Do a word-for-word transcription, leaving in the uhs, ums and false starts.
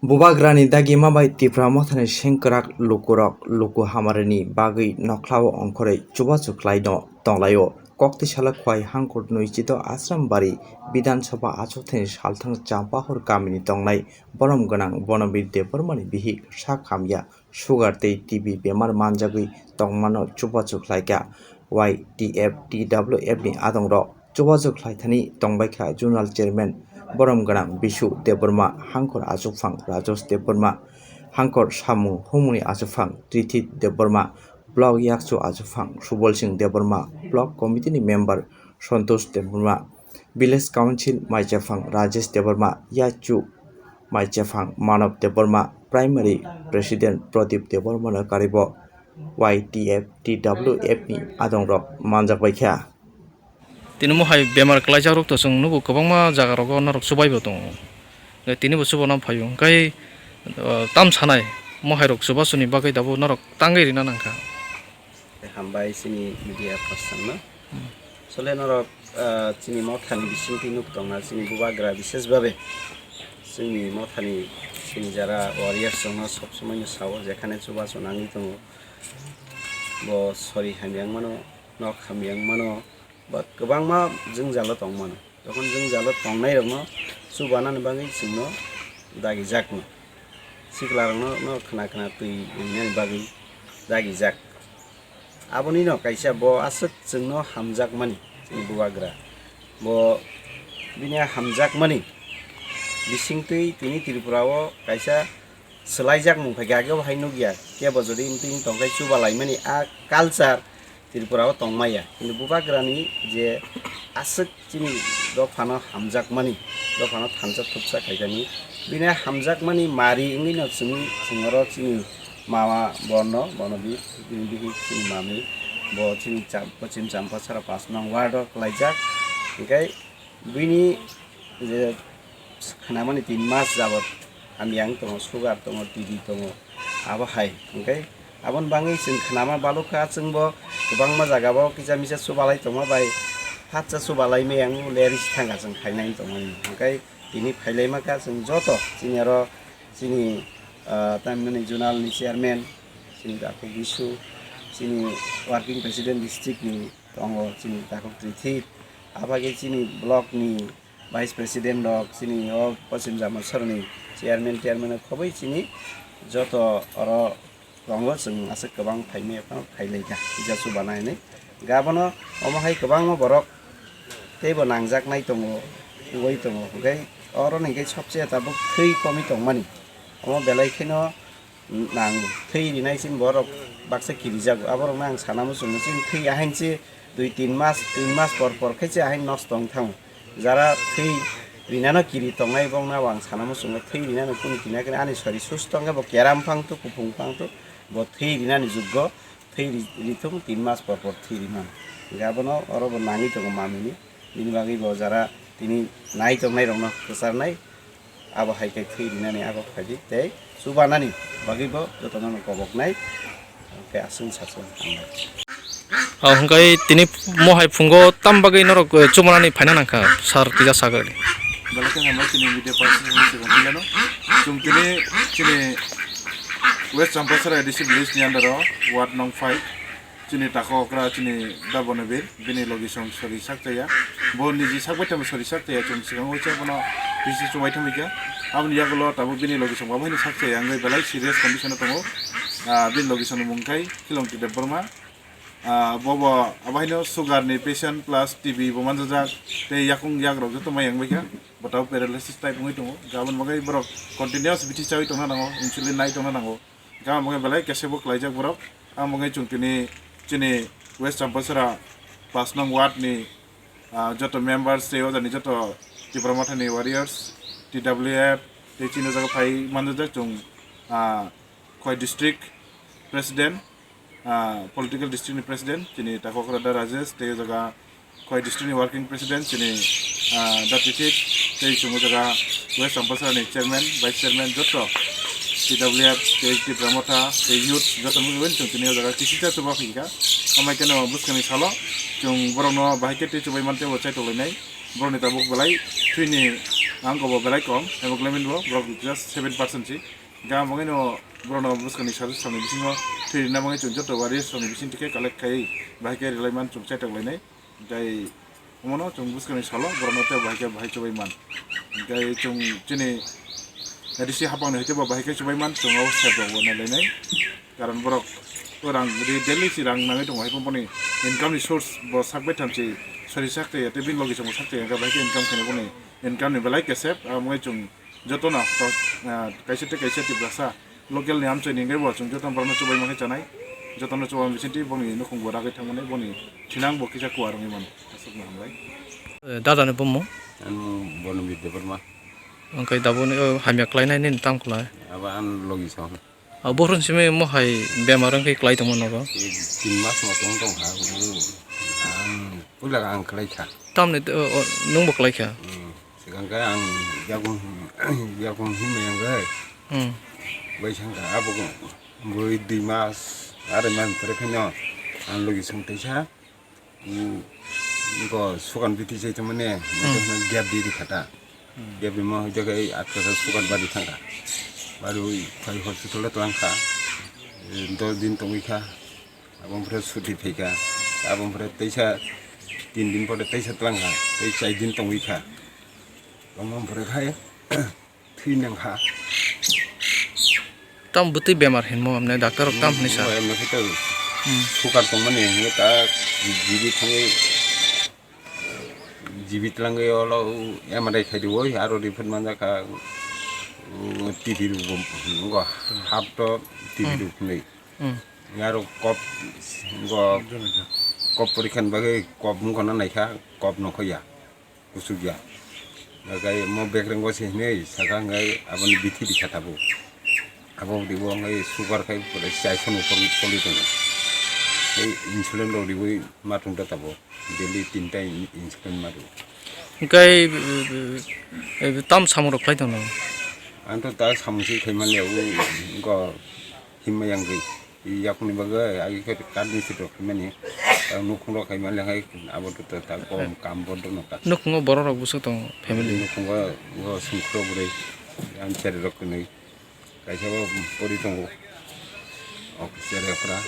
Bubagrani dagima bai Tipra Mothani sengkwrak lukurok luku hamarini bagwi nokhlao ongkhorwi chubachu khlaino tonglaio. Koktwsala Khwai Hangkhor Noisito Asrambari Bidhan Sabha achukthani salthang Champahor kamini tongnai borom gwnang Bonobir Debbarmani bihik sak hamya sugar tei T B bemar manjagwi tongmano chubachu khlaikha. Y T F T W F ni adongrok chubachu khlaithani tongbaikha Zonal Chairman borom gwnang Bisu Debbarma, Hangkhor achukphang Rajos Debbarma, Hangkhor samung humuni achukphang Trithit Debbarma, Block yakchu achukphang Subol Singh Debbarma, Block Committee ni member Santosh Debbarma, Village Council maichaphang Rajesh Debbarma, yakchu maichaphang Manav Debbarma, Primary President Pradip Debbarma no karibo Y T F T W F ni adongrok manjakbaikha. Tini mohai bemar kwlaijak rok to chwng nugo, kwbangma jaga rogo norok chubaibo tongo. Tini bo chubana phaio, hwnkhe, uh, tam sanai mohai rok chubasuni bagwi dabo norok tangwi rina nangkha. Hambai chini media person no. Sole norok, uh, chini mothani bisingtwi nuk tongna chini bubagra bishesh babe chini mothani chini jara warriors rokno sob somoi no sao jekhane chubachu nangwi tongo. Bo sori hamya wngmano, nok hamya wngmano, ba kwbangma jwngjalo tongmano. Jokhon jwngjalo tongnairokno chubanani bagwi chwngno dagijakno, siklarokno no khna khna twi rinani bagwi dagijak. Abonino kaisa bo aswk chwngno hamjakmani chini bubagra. Bo bini hamjakmani bisingtwi tini Tripura o kaisa swlaijak mung phaikha, age bo hai nukya. Kebo jodi wngtwi wng tongkhe chubalaimani a culture Tripura o tongmaya. Kintu bubagrani je aswk chini dophano hamjakmani, dophano thansa thupsa khaikani, bini hamjakmani mari wngwino chwngwi chwngoro chini mama bono, bono bi-, bini bihik chini mami, bo chini cham-, Pochim Champasara pas nong ward o kwlaijak. Hinkhe bini je khnamani tin mas jabot hamya wng tongo, sugar tongo, T B tongo, abo hai. Hinkhe aboni bagwi chwng khnama balukha, chwngbo kwbangma jagao kisa misa chubalai tongma bai, phatsa chubalai maya wng lerisi thangkha chwng khainai tongmani. Hinkhe tini phailaima kha chwng joto chini aro chini, ah, tamhinani zonal ni chairman, chini Takhuk Bisu, chini working president district ni tongo chini Takhuk Trithit, abagwi chini block ni vice president rok, chini o Pochim Champasara ni chairman, chairman rok khobwi chini joto oro tongo, chwng aswk kwbang phaimaya phano phailaikha puja chubana hinwi. Gabono omo hai kwbangma borok teibo nangjaknai tongo, wngwi tongo, hwnkhe oro ni hwnkhe sobse tabuk thwi komwi tongmani. Omo belai kheno nang thwi rinai chini borok baksa kirijago. Aborokno ang sana muchungo, chini thwi ahainse dui tin mas, tin mas por por khe se ahain nosto wng thango. Jara thwi rinano kiri tongnai bongno ang sana muchungo, thwi rinani kunu kina khe ani sori susto wngkhe bo keram phang tu, kuphung phang tu, bo thwi rinani juggo thwi ri-, rithung tin mas por por thwi rimano. Hingkhe abono oro bo nangwi tongo mamini. Bini bagwi bo jara tini nai tongnai rokno kwcharnai, abo hai khe thwi rinani abo phaidi tei chubanani bagwi bo jotono no koboknai, hwnkhe aswk sachung hambai. Ah, hwnkhe tini mohai phungo tam bagwi norok, eh, chubanani phaina nangkha, sir, tija sagri. Belai khe hambai chini media person ni swkang philano. Chwng tini chini West Champasara A D C village ni under o ward nong five. Chini takhuk okra chini da Bonobir, bini logi song sori sak chaya. Bo niji sak bai tamo sori sak chaya, chwng swkang o cha bono bisi chubai thangwi kha. Aboni yagulo tabuk bini logi song abo haino sak chaya wngwi belai serious condition o tongo. Ah, bini logi song ni mung khai Khilongti Debbarma. Ah, bo bo abo haino sugar ni patient plus T B bo manjajak, tei yakung yak rok joto mai wngwi kha. Bo tabuk paralysis type wngwi tongo. Aboni bagwi borok continuous bithi chawi tongna nango, insulin nai tongna nango. Gama bangwi belai kese bo kwlaijak borok. Ang bangwi chwng tini chini West Champasara pas nong ward ni, ah, joto members tei o jani joto Tipra Mothani warriors, T W F tei chini o jaga phai manjak chwng, ah, Khwai district president, ah, political district ni president chini Takhuk Rada Rajesh tei o jaga Khwai district ni working president chini, ah, Dati Chief tei chwng o jaga West Champasara ni chairman, vice chairman joto T W F tei Tipra Motha tei youth joto nugwi chwng tini o jaga kisi cha chuba phi kha. Amai khe no bwskang ni salo chwng borok no bahai khe tei chubai man tei bo chai tonglainai. Borok ni tabuk belai thwi ni Ang kobo belai kom, hemoglobin bo borok just seven percent si. Ga mangino borokno bwskangni sajwk samni bisingo thwi rwna bagwi chwng joto warriors rokni bising thwikhe collect khaiwi bahai khe rwlai man chwng chaitok lainai. Tei omono chwng bwskangni salo borokno tei bahai khe bahai chubai man. Tei chwng chini A D C hapangni hwnkhe bo bahai khe chubai man, chwng o sep rok bo nai lainai. Karon borok o rang ri daily si rang nangwi tongo, hai boni income ni source bo sak bai thamchi sori sak tei tei bini logi chwng sak tei hwnkhe bahai khe income khainai boni income ni belai kesep, amo chwng jotono to, ah, kaisa tei kaisa Tiprasa local ni amchai ni hwnkhe bo chwng jotono borokno chubai ma khe chanai, jotono chubai bisingtwi boni nukhung bo ragwi thangmani boni thinang bo kisa kuar wngwi mano. Aswkno hambai. Eh, dada ni bumung? Ang Bonomjit Debbarma. Hwnkhe tabukni, oh, hamya khlainai nini tamo khlai? Abo ang logi song. Ah, buphuru simi mo hai bemar wngkhe klai tongma nogo? Tin mas mo tong tong kha, ang puila ang klai kha. Tamni, o, o, nwngbo klai kha? Hmm. Swkang khe ang yakung, yakung himlai ang khe. Hmm. Bai sang kha, abo bui dui mas, arai mas pore khe no ang logi song teisa. Bo sukan biti chai tongmani, gap di di khata. Gap di ma hoite khe atka sukan bari thangkha. Bari oi phai hospital o twlang kha. Eh, dos din tongwi kha. Abo phre suti phaikha. Abo phre teisa tin din pore teisa twlang kha. Tei chai din tongwi kha. Tongma phre khai. Thwi nang kha. Tam bwtwi bemar hinmo, amne doctor rok tam hinwi sa? Bo emne khe to Hmm. Sugar tongmani hinwi ta G B thangwi, G B twlangwi olo M R I khai diwi, aro report manjak kha, uh, T B rok bo, ngo hap to T B Hmm. rok hinwi. Hmm. Aro kop, ngo kop porikha ni bagwi kop wngkha na naikha, kop nokho ya. Kuchuk ya. Nakai mo bekreng bo se hinwi saka hwnkhe aboni bithi rikha tabuk. Abo ribo hwnkhe sugar khai pore chai sano choli tongo. Tei insulin rok riwi ma tongta tabuk. Daily tinta in-, insulin ma rw. Hwnkhe, eh, eh, tam samung rok khlai tongno? Ang to ta samung se khai manliya, o, wngkha himma yang gwi. Yakungni bagwi agi khe card ni sitwk khaimani, nukhung rok khaimani hai abo to ta kom kam bondo no ta. Nukhungo borok rok bwswk tongo family? Nukhungo o songkro bwrwi, ang cherry rok kwnwi, kaisa bo pori tongo, o cherry okra.